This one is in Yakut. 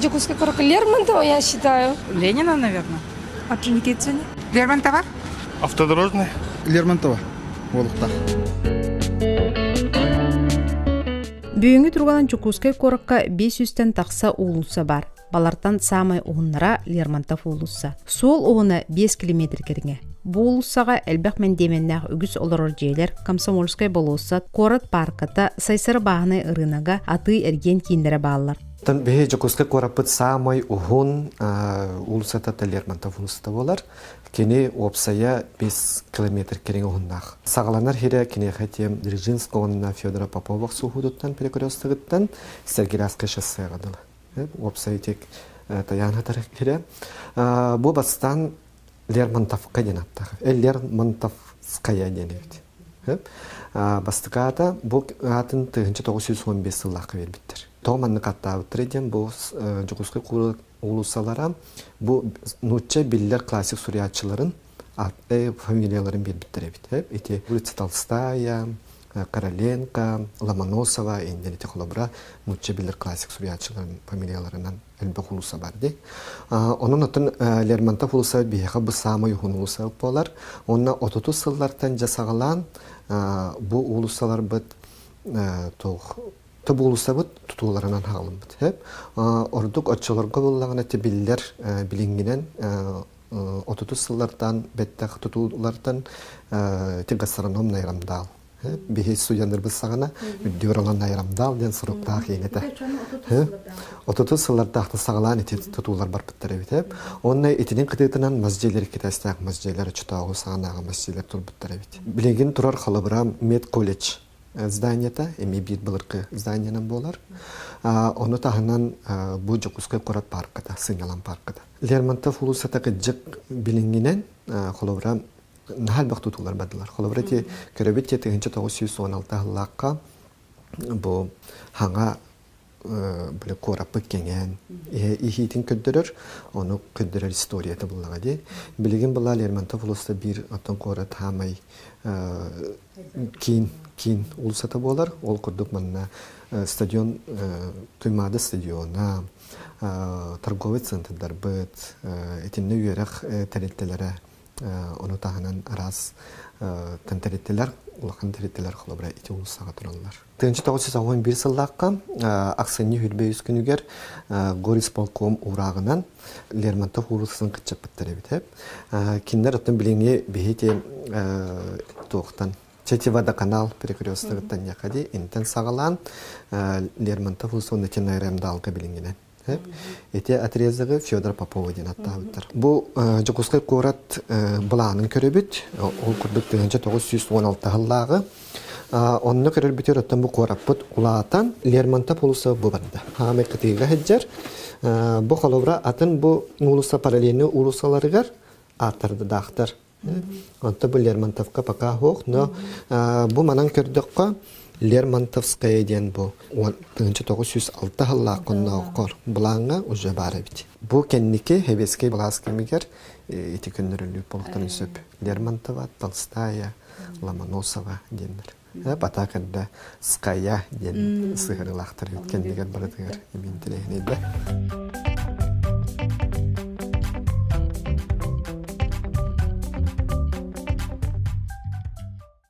Дьокуускай куоракка Лермонтова, я считаю. Ленина, наверное. Орджоникидзе. Лермонтова? Автодорожный. Лермонтова буолуктаах. Бүгүҥҥү туругунан Дьокуускай куоракка 500-тэн тахса уулусса баар. Балартан саамай уһуннара Лермонтов уулусса. Суол уһуна 5 километр кэриҥэ. Бу уулуссаҕа элбэх мэндиэмэннээх үгүс олорор дьиэлэр, Комсомольскай болуоссат, куорат паарката, Сайсары бааһынай ырыынага, атыы-эргиэн кииннэрэ бааллар. Биһи Дьокуускай куораппыт саамай уһун уулуссата Лермонтов уулуссата буолар. Кини уопсайа 5 километр кэриҥэ уһуннаах. Саҕаланар сирэ киниэхэ тиэм Дзержинского уонна Федора Попова охсуһуутуттан перекрестогыттан Сергеевское шоссеҕа дылы. Уопсай тек тайаан хатар сирэ. Бу бастаан Лермонтовка диэн аттаах. Лермонтовская диэн эбит. Бастакы аата бу аатын 1915 сыллаахха биэрбиттэр. Тоҕо маннык аттаабыттара диэн бу Дьокуускай уулуссалара бу нуучча биллэр классик суруйааччыларын фамилияларын биэрбиттэр эбит. Ити улица Толстая, Короленко, Ломоносова иннин ити холобура нуучча биллэр классик суруйааччыларын фамилияларынан элбэх уулусса бар дии. Онон оттон Лермонтов уулусса биһиэхэ бу саамай уһун уулусса буолар. Уонна отутус сыллартан дьэ саҕалаан бу уулуссаларбыт туох бу уулуссабыт тутууларынан хаалыммыт. Ордук оччолорго буоллаҕына биллэр билиҥҥинэн отутус сыллартан бэттэх тутуулартан ити гастрономный найрамдаал биһи студеннарбыт саҕана үрдүгэр олон найрамдаал диэн суруктаах иэн этэ. Отутус сыллардаахта саҕалаан ити тутуулар барбыттар эбит. Уонна итинин кытыытынан мас дьиэлэр китээстээх мас дьиэлэр оччотооҕу саҕанааҕы мас дьиэлэр турбуттар эбит. Билигин турар холобура медколледж зданиета эмиэ биир былыргы зданиенан буолар. Ону таһынан бу Дьокуускай куорат паарката, сынньалаҥ паарката. Лермонтов уулуссата кырдьык билиҥҥинэн холобура наһаа элбэх тутуулар бардылар. Холобура ити көрөбүт те 1916 сыллаахха бу хаҥа били куораппыт кэҥээн иһиитин көрдөрөр, ону көрдөрөр историята буллаҕа дии. Билигин была Лермонтов улуста биир оттон куорат хаамай киин киин уулуссата буолар. Ол курдук манна стадион Туймаада стадиона, торговый центрдарбыт, итиннэ үөрэх тэрилтэлэрэ Ону таһынан араас тэрилтэлэр, улахан тэрилтэлэр холобура ити уулуссаҕа тураллар. 1991 сыллаахха ахсынньы 23 күнүгэр горисполком уурааҕынан Лермонтов уулуссатын кыччаппыттар эбит. Кинилэр оттон билиҥҥи биһи туохтан Чети водоканал перекрестогыттан якади интен саҕалаан Лермонтов уулусса уонна РМДалга билиҥҥинэн Ити отрезогы Федор Попова диэн аттаабыттар. Бу Дьокуускай куорат былаанын көрөбүт. Ол курдук 1916 сыллааҕы. Онно көрөрбүтүгэр оттон бу куораппыт улаатан Лермонтов уулусса бу барда. Хаамай кытыыга сылдьар. Бу холобура атын бу уулусса параллельный уулуссаларыгар ааттардаахтар. Онто бу Лермонтовка пока суох, но бу манан көрдөххө Лермонтовская диэн бу 1906 сыллаах конноокор былааҥҥа уже баар эбит. Бу кэнники Сэбиэскэй былаас кэмигэр ити көннөрүллүү буолуохтарын сөп. Лермонтова, Толстая, Ломоносова диэннэр. Бата кэннэ Ская диэн сыһыарыылаахтар эбит кэннигэр барытыгар имин интэриэһинэй да.